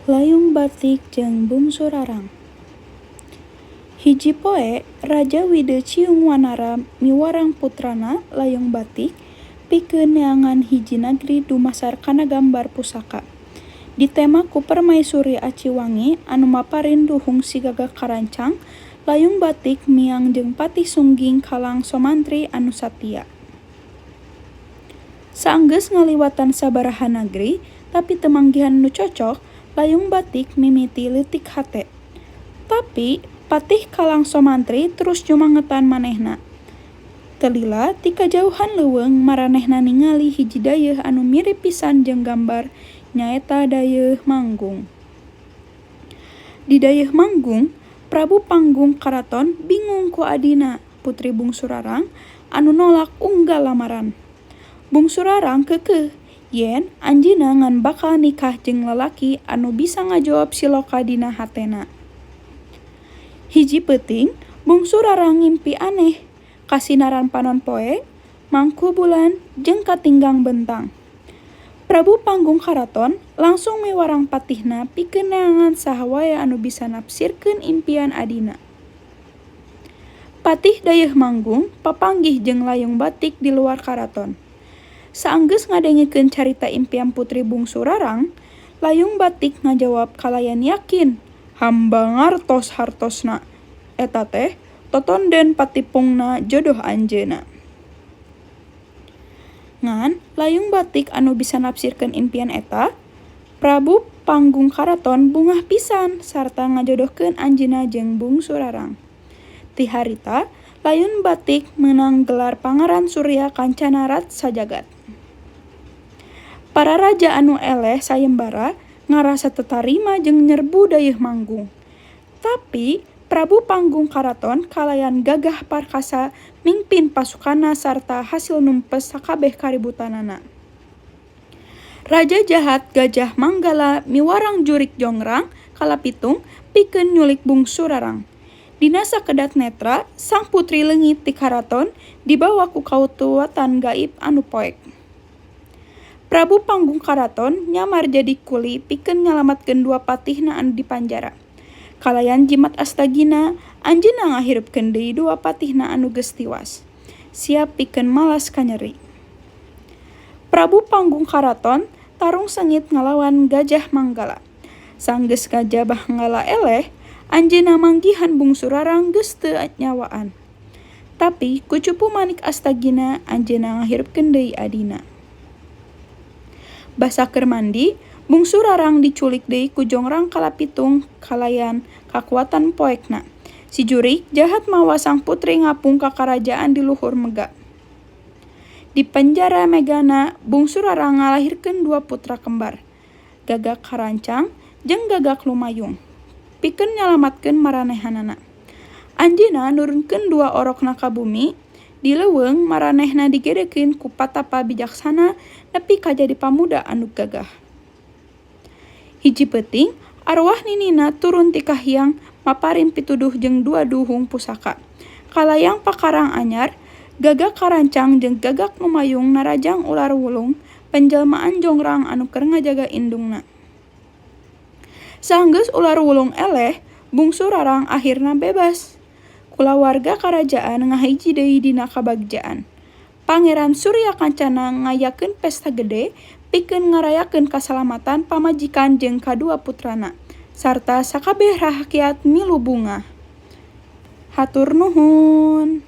Layung Batik jeung Bungsu Rarang. Hiji poe, Raja Wide Ciung Wanara miwarang putrana Layung Batik pikeun neangan hiji nagri dumasar kana gambar pusaka. Ditema ku Permaisuri Aci Wangi anu maparin duhung si Gagak Karancang, Layung Batik miang jeung Patih Sungging Kalang Somantri anu satia. Saenggeus ngaliwatan sabaraha nagri tapi teu manggihan nu cocok, Layung Batik mimiti leutik hate. Tapi Patih Kalang Somantri terus nyumangetan manehna. Teu lila ti kajauhan leuweung maranehna ningali hiji dayeuh anu mirip pisan jeung gambar, nyaeta Dayeuh Manggung. Di Dayeuh Manggung, Prabu Panggung Karaton bingung ku adina, Putri Bungsu Rarang, anu nolak unggal lamaran. Bungsu Rarang keukeuh yen anjeunna ngan bakal nikah jeung lalaki anu bisa ngajawab siloka dina hatena. Hiji peuting, Bungsu Rarang ngimpi aneh, kasinaran panon poe, mangku bulan jeung katinggang bentang. Prabu Panggung Karaton langsung miwarang patihna pikeun neangan saha wae anu bisa napsirkeun impian adina. Patih Dayeuh Manggung papanggih jeung Layung Batik di luar karaton. Saenggeus ngadengekeun carita impian Putri Bungsu Rarang, Layung Batik ngajawab kalayan yakin, "Hamba ngartos hartosna, eta teh totonden patipungna jodoh anjeunna." Ngan Layung Batik anu bisa napsirkeun impian eta, Prabu Panggung Karaton bungah pisan sarta ngajodohkeun anjeunna jeung Bungsu Rarang. Ti harita, Layung Batik meunang gelar Pangeran Surya Kancana Rat Sajagat. Para raja anu eleh sayembara ngarasa teu tarima jeung nyerbu Dayeuh Manggung. Tapi Prabu Panggung Karaton kalayan gagah parkasa mingpin pasukanna sarta hasil numpes sakabeh kaributanana. Raja jahat Gajah Manggala miwarang jurig Jongrang Kalapitung pikeun nyulik Bungsu Rarang. Dina sakedat netra, sang putri leungit ti karaton dibawa ku kakuatan gaib anu poek. Prabu Panggung Karaton nyamar jadi kuli pikeun nyalametkeun dua patihna anu dipanjara. Kalayan jimat Astagina, anjeunna ngahirupkeun deui dua patihna anu geus tiwas, siap pikeun malas kanyeri. Prabu Panggung Karaton tarung sengit ngalawan Gajah Manggala. Sanggeus Gajah Manggala eleh, anjeunna manggihan Bungsu Rarang geus teu nyawaan. Tapi ku cupu manik Astagina anjeunna ngahirupkeun deui adina. Basa keur mandi, Bungsu Rarang diculik deui ku Jongrang Kalapitung kalayan kakuatan poekna. Si jurig jahat mawa sang putri ngapung ka karajaan di luhur mega. Di penjara megana, Bungsu Rarang ngalahirkeun dua putra kembar, Gagak Karancang jeung Gagak Lumayung. Pikeun nyalametkeun maranehanana, anjeunna nurunkeun dua orokna ka bumi. Di leuweung maranehna digedekeun ku patapa bijaksana nepi ka jadi pamuda anu gagah. Hiji peuting, arwah ninina turun ti kahiyang maparin pituduh jeung dua duhung pusaka. Kalayang pakarang anyar, Gagak Karancang jeung Gagak Lumayung narajang ular wulung, panjelmaan Jongrang anu keur ngajaga indungna. Saenggeus ular wulung eleh, Bungsu Rarang ahirna bebas. Kulawarga karajaan ngahiji deui dina kabagjaan. Pangeran Surya Kancana ngayakeun pesta gede pikeun ngarayakeun kasalamatan pamajikan jeung kadua putrana, sarta sakabeh rakyat milu bungah. Hatur nuhun.